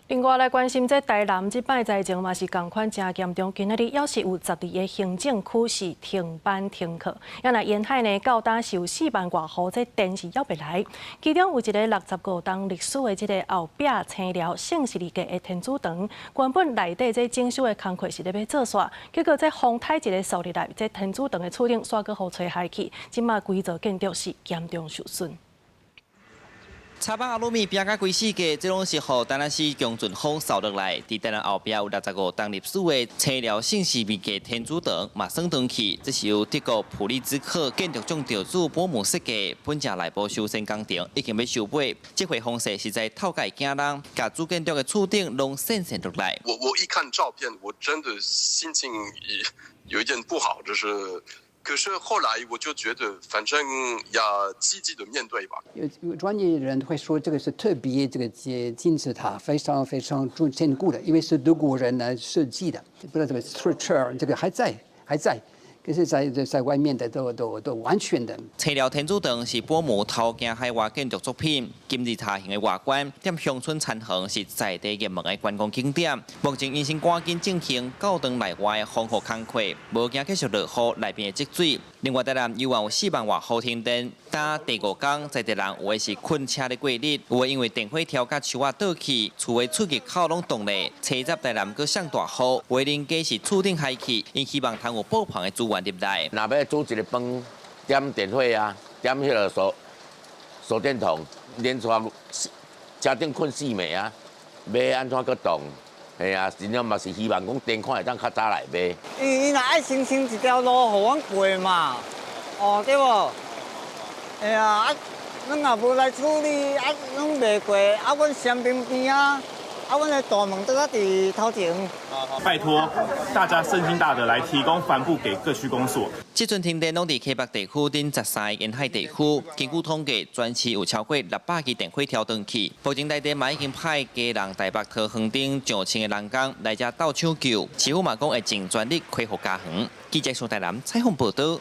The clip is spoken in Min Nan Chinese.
另外來關心，這台南這擺災情嘛是仝款誠嚴重，今仔日猶是有12个行政區是停班停課。啊若沿海呢，到今是有4萬外戶，這電是猶未來。其中有一个65冬歷史的這个後壁青寮聖十字架的天主堂，原本內底這整修的工課是咧欲做煞，結果這風颱一个掃入來，這天主堂的厝頂煞閣予吹害去，這馬規座建築是嚴重受損。插板阿魯米拼甲規世界，這攏是予台南市強陣風掃落來。佇台南後壁有65冬歷史的青寮聖十字架天主堂嘛損斷去，這是由德國普利茲克建築獎得主波姆設計，本正內部修繕工程已經欲收尾。這回風勢實在透蓋驚人，共主建築的厝頂攏掀掀落來。我一看照片，我真的心情有一點不好，就是。可是後來我就覺得，反正要積極的面對吧。有專業人會說，這個是特別這個金字塔非常非常堅固的，因為是德國人來設計的。不知道這個 structure 這個還在還在，可是在外面的都完全的。青寮天主堂是波姆頭行海外建築作品，金字塔形的外觀，踮鄉村田園是在地熱門的觀光景點。目前𪜶先趕緊進行教堂內外的防護工課，無驚繼續落雨，內面會積水。另外，台南猶原有4萬外戶停電，今第五工在地人有的是睏車咧過日，有的因為電火條佮樹仔倒去，厝的出入口攏凍咧。車閘台南閣上大雨，有的人家是厝頂害去，𪜶希望通有補棚的資源入來。若欲煮一个飯，點電火啊，點彼个手電筒，連續車頂睏四暝啊，欲按怎閣動？嘿啊，真正嘛是希望講電看會當較早來買。伊若愛先清一條路予阮過嘛，哦對無？嘿啊，啊，阮若無來處理，啊，攏袂過，啊，阮雙邊邊啊。啊，阮的大門都佇頭前。拜託大家聖心大德來提供帆布給各區公所。這陣停電攏佇溪北地區等13个沿海地區，根據統計，全市有超過600支電火條斷去。目前台電嘛已經派家人、台北桃園等上千个人工來遮鬥搶救，市府嘛講會盡全力恢復家園。記者蘇台南採訪報道。